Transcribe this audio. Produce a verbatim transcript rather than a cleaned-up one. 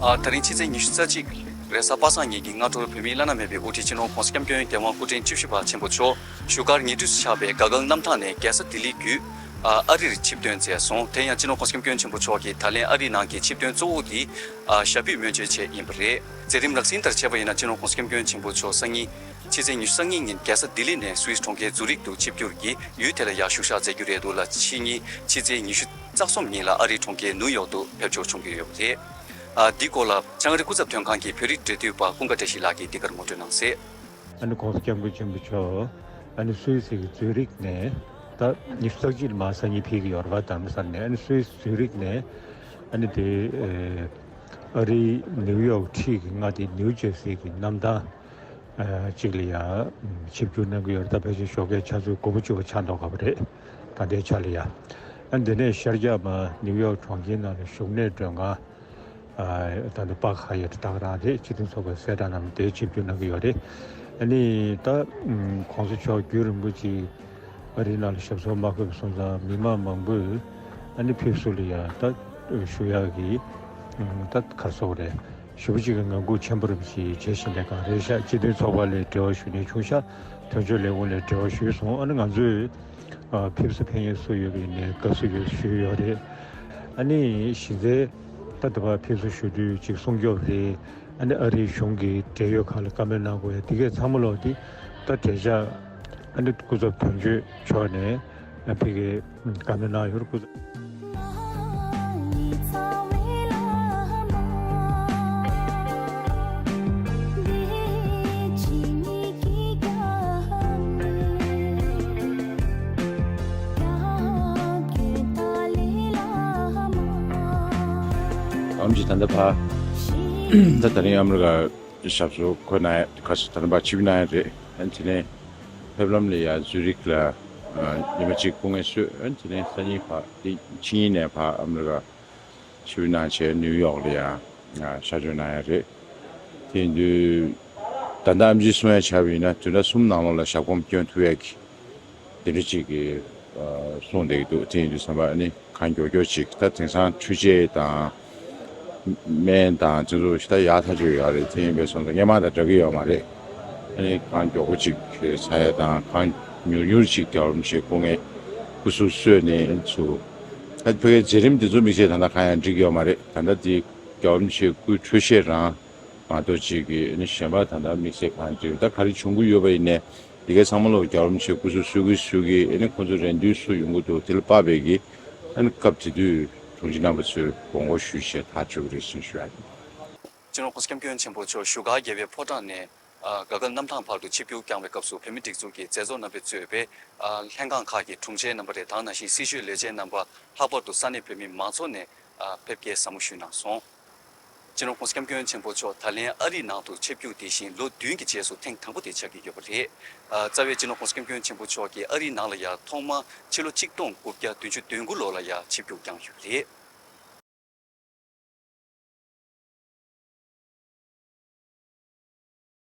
ཨ། ད་རིང་ཕྱི་ཚེས་ཉི་ཤུ་རྩ་གཅིག་རེས་གཟའ་པ་སངས་ཉིན་གྱི་སྔ་དྲོར། བོད་མིའི་བླ་ན་མེད་པའི་དབུ་ཁྲིད་སྤྱི་ནོར་༸གོང་ས་༸སྐྱབས་མགོན་རྒྱལ་དབང་སྐུ་ཕྲེང་བཅུ་བཞི་པ་ཆེན་པོ་མཆོག་བཞུགས་སྒར་ཉེ་འཁྲིས་སུ་ཆགས་པའི་དགའ་སྐལ་གནམ་ཐང་ནས་རྒྱལ་ས་ལྡི་ལི་བརྒྱུད། ཨ། ཨ་རིར་ཆིབས་ཐོན་མཛད་སོང་། དེ་ཡང་སྤྱི་ནོར་༸གོང་ས་༸སྐྱབས་མགོན་ཆེན་པོ་མཆོག་གི་ད་ལན་ཨ་རིའི་ནང་གི་ཆིབས་ཐོན་གཙོ་བོ་དེ། ཨ། ཞབས་པུས་མངོན་སྤྱོད་ཆེད་ཡིན་པ་རེད། མཛད་རིམ་རགས་ཟིན་ལྟར་བྱས་པ་ཡིན་ན། སྤྱི་ནོར་༸གོང་ས་༸སྐྱབས་མགོན་ཆེན་པོ་མཆོག་སང་ཉིན་ཕྱི་ཚེས་ཉི་ཤུ་རྩ་གཉིས་ཉིན་རྒྱལ་ས་ལྡི་ལི་ནས་སུད་སི་གྲོང་ཁྱེར་ཛུ་རིག་ཏུ་ཆིབས་བསྒྱུར་གྱིས་ཡུལ་དེ་ལ་ཡར་བཞུགས་ཞག་མཛད་རྒྱུ་རེད་འདུག་ལ། ཕྱི་ཉིན་ཕྱི་ཚེས་ཉི་ཤུ་རྩ་གསུམ་ཉིན་ལ་ཨ་རིའི་གྲོང་ཁྱེར་ནིའུ་ཡོག་ཏུ་ཕེབས་འབྱོར་བྱུང་གི་ཡོད་པ་རེད། ཨ། འདིའི་སྐོར་ལ་བྱང་ཨ་རི་སྐུ་ཚབ་དོན་ཁང་གི་བོད་རིགས་འབྲེལ་མཐུད་པ་ཀུན་དགའ་བཀྲ་ཤིས་ལགས་ཀྱིས་འདི་གར་ངོ་སྤྲོད་གནང་གསལ། ཨ་ནི་༸གོང་ས་༸སྐྱབས་མགོན་ཆེན་པོ་མཆོག་ཨ་ནི་སུད་སི་གི་ཛུ་རིག་ནས་ད་ཉི་ཤུ་རྩ་གཅིག་མར་སང་ཉིན་ཕེབས་ཀྱི་ཡོད་རེད་པ། རྡ་རམ་ས་ལ་ནས། ཨ་ནི་སུད་སི་ཛུ་རིག་ནས་ཨ་ནི་དེ་ཨ་རིའི་ནིའུ་ཡོག་འཁྲིས་ཀྱི་མངའ་སྡེ་ནིའུ་ཇར་སི་གི་གནམ་ཐང་ཨ་གཅིག་ལ་ཡ་ཆིབས་བསྒྱུར་གནང་གི་ཡོད་རེད། ད་ཕལ་ཆེར་ཞོགས་ཀའི་ཆུ་ཚོད་དགུ་པ་བཅུ་པ་ཆགས་མདོག་ཁ་པོ་རེད། ད་ལྟའི་ཆ་ལ་ཡ། ཨ་ནི་དེ་ནས་ཤར་རྒྱག་མར་ནིའུ་ཡོག་གྲོང་ཁྱེར་ནང་ལ་བཞུགས་གནས་མགྲོན་ཁང་ཨ། ད་ལྟ་པག་ཧ་ཡ་ཊི་ད་ག་རང་རེད། སྤྱི་མཐུན་ཚོགས་པའི་གསལ་བསྒྲགས་ནང་ལ་དེ་ཆིབས་བསྒྱུར་གནང་གི་ཡོད་རེད། ཨ་ནི་ད་༸གོང་ས་མཆོག་རྒྱུན་རིང་པོ་ཅིག་ཨ་རིའི་ནང་ལ་ཞབས་སོར་མ་འཁོད་པ་སོང་ཙང་མི་མང་མང་པོས་ཨ་ནི་ཕེབས་བསུ་ལ་ཡ་ད་ཞུ་ཡག་གི་ད་ག་རེ་ཟེར་དགོས་རེད། ཞེ་པོ་ཅིག་གི་ངང་སྒུག་ཆེན་པོ་རིམ་ཞིག་བྱེད་བཞིན་པའི་སྒང་རེད་ཤག་སྤྱི་མཐུན་ཚོགས་པ་ལ་འབྲེལ་བ་ཞུ་མཁན་བྱུང་ཤག་དོན་གཅོད་ལས་ཁུངས་ལ་འབྲེལ་བ་ཞུས་སོང་། ཨ་ནི་ང་ཚོས་ཨ་ཕེབས་བསུ་ཕེབས་མཁན་སུ་ཡོད་པ་ཡིན་ནའི་དགའ་བསུ་ཡོད་ཞུས་ཡོད་རེད། ཨ་ནི་གཞི་རྩའི་ད་ལྟ་བར་ཕེབས་བསུ་ཞུ་དུས་ཅིག་སྲུང་སྐྱོབ་རེད། ཨ་ནི་ཨ་རིའི་གཞུང་གི་འབྲེལ་ཡོད་ཁག་ལ་བཀའ་མོལ་གནང་དགོས་ཡ་དེ་གས་ཚང་མ་ལོག་དེ་ད་འབྲེལ་ཆགས་ཨ་ནི་སྐུ་ཚབ་དོན་གཅོད་མཆོག་ནས་ཨ་ཕ་གིར་བཀའ་མོལ་གནང་ཡོད་རེད། སྐུ་ཚབ། ཨམ་ཅི་ད་ལྟ་ཕ་ད་ད་རིང་ཨ་མི་རི་ཀ་ཞབས་སོར་འཁོད་གནང་ཡ། ཁ་སང་ད་ལྟ་ཕ་ཆིབས་གནང་ཡ་རེད། ཨ་ནི་དེ་ནས་ཕེབས་ལམ་ལ་ཡ་ཛུ་རིག་ལ་ཨ་ཉི་མ་གཅིག་སྐུ་ངལ་གསོས། ཨ་ནི་དེ་ནས་སང་ཉིན་ཕ་དེ་ཕྱི་ཉིན་ནས་ཕ་ཨ་མི་རི་ཀ་ཆིབས་གནང་བྱས་ནིའུ་ཡོག་ལ་ཡ་ཨ་གཤགས་བཅོས་གནང་ཡ་རེད། དེ་ཡིན་དུས་ད་ལྟ་ཨམ་ཅིའི་གསུང་ཡ་ཆ་བཞག་པ་ཡིན་ན་བདུན་ཕྲག་གསུམ་ནང་ལོགས་ལ་ཞབས་གོམ་སྐྱོན་ཐུབ་ཡ་གི་དེ་འདྲ་ཅིག་གི་ཨ་གསུངས་བསྡད་ཀྱི་འདུག་དེ་ཡིན་དུས་ཙམ་པ་ཨ་ནི་གང་མགྱོགས་མགྱོགས་ཅིག་ད་དེང་སང་འཕྲུལ་ཆས་དང་སྨན་དང་དེ་ཚོ་ཞེ་དྲག་ཡག་ཐག་ཆོད་ཡོད་རེད། དེ་ཡིན་པས་སོང་ཙང་སྔོན་མ་དང་འདྲ་གི་ཡོད་མ་རེད། ཨ་ནི་གང་མགྱོགས་པོ་ཅིག་ཚར་ཡ་དང་གང་མྱུར་མྱུར་ཅིག་རྒྱལ་བ་རིན་པོ་ཆེ་སྐུ་ངལ་སྐུ་གཟུགས་གསོས་ནས་ཚུར། ད་ཕ་གིའི་མཛད་རིམ་དེ་ཚོ་དམིགས་བསལ་ད་ལྟ་གང་ཡང་འགྲིག་གི་ཡོད་མ་རེད། ད་ལྟ་དེ་རྒྱལ་བ་རིན་པོ་ཆེའི་སྐུའི་འཕྲོད་བཞེས་རང་མ་གཏོགས་ཅིག་གི་ཨ་ནི་གཞན་པ་ད་ལྟ་དམིགས་བསལ་གང་འགྲིག་ད་ག་རེ་བྱུང་གི་ཡོད་པ་ཡིན་ནའི། དེ་གའི་ཚང་མ་ལོག་རྒྱལ་བ་རིན་པོ་ཆེ་སྐུ་གཟུགས་གསོ་གི་གསོ་གི་ཨ་ནི་ཁོང་ཚོ་རེ་འདུན་སུ་ཡོང་གི་འདུག་དེ་ལ་དཔག་པའི་གི་ཨ་ནི་སྐབས་དེ་དུས་དྲུང་ཆེ་རྣམ་པ་ཚོས་དགོངས་སྐོར་ཞུས་བྱས་ཐག་གཅོད་ཀྱི་རེད་ཟེར་ཞུ་ཡ་ཡིན། སྤྱི་ནོར་༸གོང་ས་༸སྐྱབས་མགོན་ཆེན་པོ་མཆོག་བཞུགས་སྒར་རྒྱལ་བའི་ཕོ་བྲང་ནས་ཨ་དགའ་སྐལ་གནམ་ཐང་བར་དུ་ཆིབས་བསྒྱུར་བསྐྱངས་པའི་སྐབས་སུ་བོད་མི་སྒྲིག་འཛུགས་ཀྱི་མཛད་གཙོ་རྣམ་པས་གཙོས་པའི་ཨ་ལྷན་ཁང་ཁག་གི་དྲུང་ཆེ་རྣམ་པ་རེད། དེ་ནང་བཞིན་སྲི་ཞུའི་ལས་བྱེད་རྣམ་པ། ལྷག་པར་དུ་ས་གནས་བོད་མི་མང་ཚོགས་ནས་ཨ་ཕེབས་སྐྱེལ་ཟབ་མོ་ཞུས་གནང་སོང་། སྤྱི་ནོར་༸གོང་ས་༸སྐྱབས་མགོན་ཆེན་པོ་མཆོག་ད་ལན་ཨ་རིའི་ནང་དུ་ཆིབས་བསྒྱུར་དེ་བཞིན་ལོ་བདུན་གྱི་རྗེས་སུ་ཐེངས་དང་པོ་དེ་ཆགས་ཀྱི་ཡོད་པ་རེད། ཨ་རྩ་བའི་སྤྱི་ནོར་༸གོང་ས་༸སྐྱབས་མགོན་ཆེན་པོ་མཆོག་གིས་ཨ་རིའི་ནང་ལ་ཡ་ཐོག་མར་ཕྱི་ལོ་ཆིག་སྟོང་དགུ་བརྒྱ་བདུན་ཅུ་དོན་དགུ་ལོ་ལ་ཡ་ཆིབས་བསྒྱུར་བསྐྱངས་ཡོད་པ་རེད།